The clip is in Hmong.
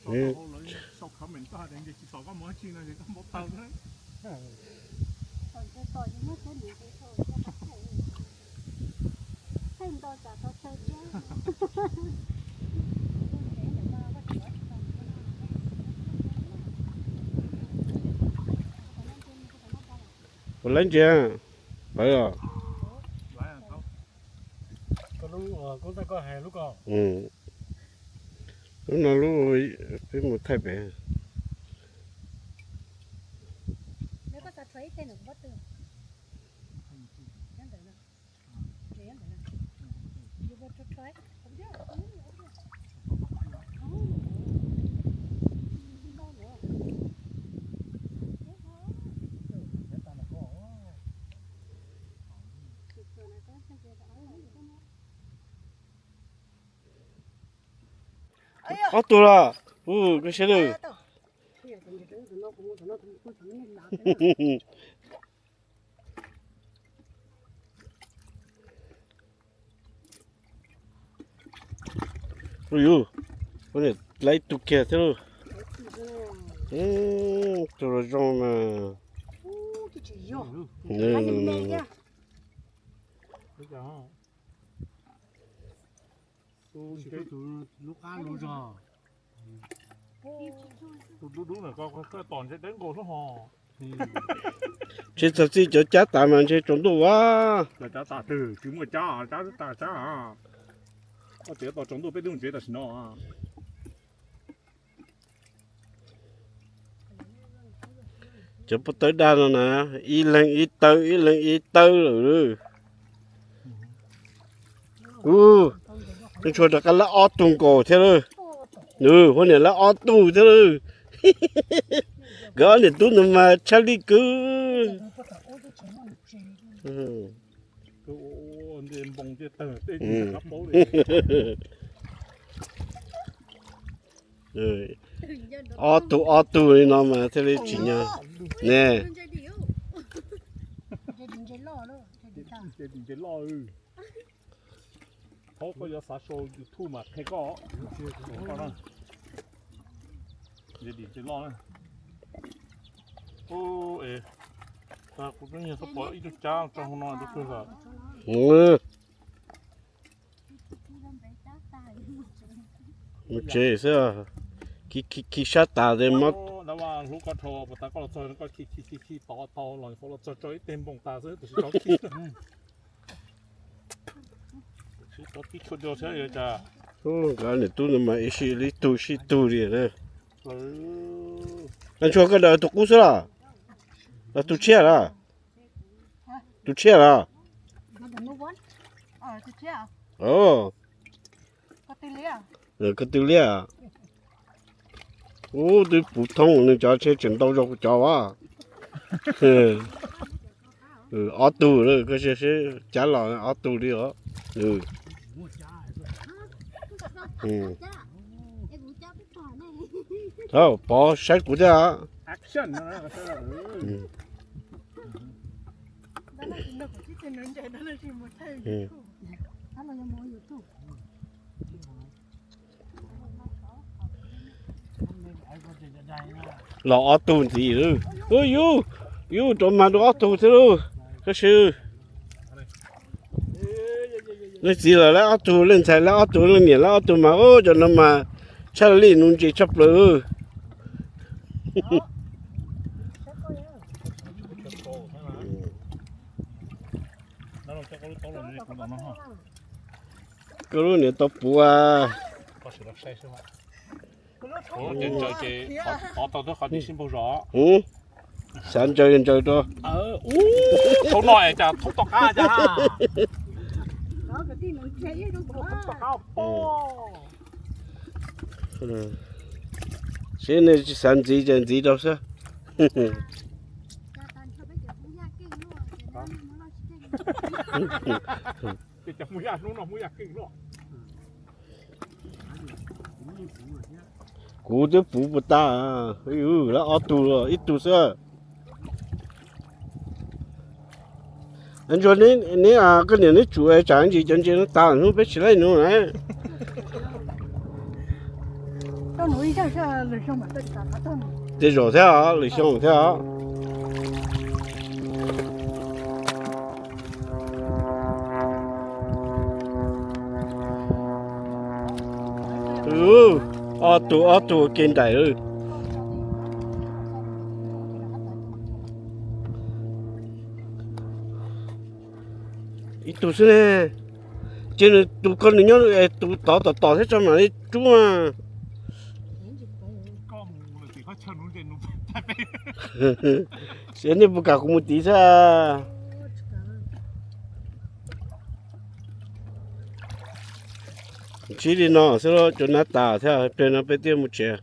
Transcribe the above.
Puas laib ntsia pawv os? Lub no lub peb mus thaij pem. Ob tug los, koj saib lawm. Ua yuv, ua niam laib ib tug kiag thiab lauj. Tus los zoo mas. Tus dub dub na, koj tom ntshe deb nkaus xwb ho. Ntshe txog txij cov cab tas mas ntshe tsaus ntuj ua. Cov cab tas twg tsis muaj cab, cab tas cab. Koj tias tos tsaus ntuj peb twb mus tsev tam sim no. Cov pob tawb daj no na, ib leeg ib tawb, ib leeg ib tawb lawm. Ub, ntshua rov qab lab ob tug nkaus thiab lauj. Nws huab niam lab ob tug thiab lauj. Nkawd ob niam tub no mas tshaj lij kawg. Ob tug ob tug li no mas thiaj li tsim nyog ne. Thaub, koj yuav xav sau YouTube mas qhia koj. Ntse dim ntse loj na. Kuv twb nyiag tau pom ib tug cab tso hauv no rau kawg lawm. Mus tsev xwb, khi khi sab tas ces mob. Dab vaj hlub koj dhau, puas tas koj los txog koj khi khi khi khi tod tau los, los txog tso ib teg npoo tas xwb, tab sis tso khi. Nkawd niam tub no mas ib sij li tug sib tug li na. Ntshua koj daws tus qub xwb los? Los tus tshiab los? Tus tshiab los? Koj twb liab. Ub, twb puv thoob nws cov tsheb tseem ntau zog kuv cov as. Ob tug, koj sim seb cab los ob tug li os. Thov pov saib kuv thiab. Los ob tug ntxiv. Ub, yus, yus rov mag dua ob tug thiab lauj. Koj sim, leej txiv los lawm ob tug, leej ntxhais lawm ob tug, leej niam lawm ob tug mas ub, cov no mas tshaj lij nuv ntses tshaj plaws. Koj lub niam tau puv. Xav ntsaws ntsaws rau. Thoob no cas thoob tom qab cas. Seb nej tsis xav ntxiv ces ntxiv rau xwb. Ces cov hmoob yaj hnub no hmoob yaj keej luaj. Kuv twb puv puas tas, lawv ob tug los ib tug xwb. Ntsuag, neb koj niam neb tsum tsam ntsis cov ntses no tas hnub peb tsis laij nuv na. Koj nuv Tej zaum thiab os, lwm xyoo thiab os. Ob tug ob tug ua ke nraim lawm. Ib tug xwb ne. Ces nws tus koj nws nyob tus tod tom tom thiab tso mam li rub mas. Sim nej puas kam kuv mus tid xwb. Ntsib li no xwb los cov nab tas thiab, pliag no peb thiaj mus tsev.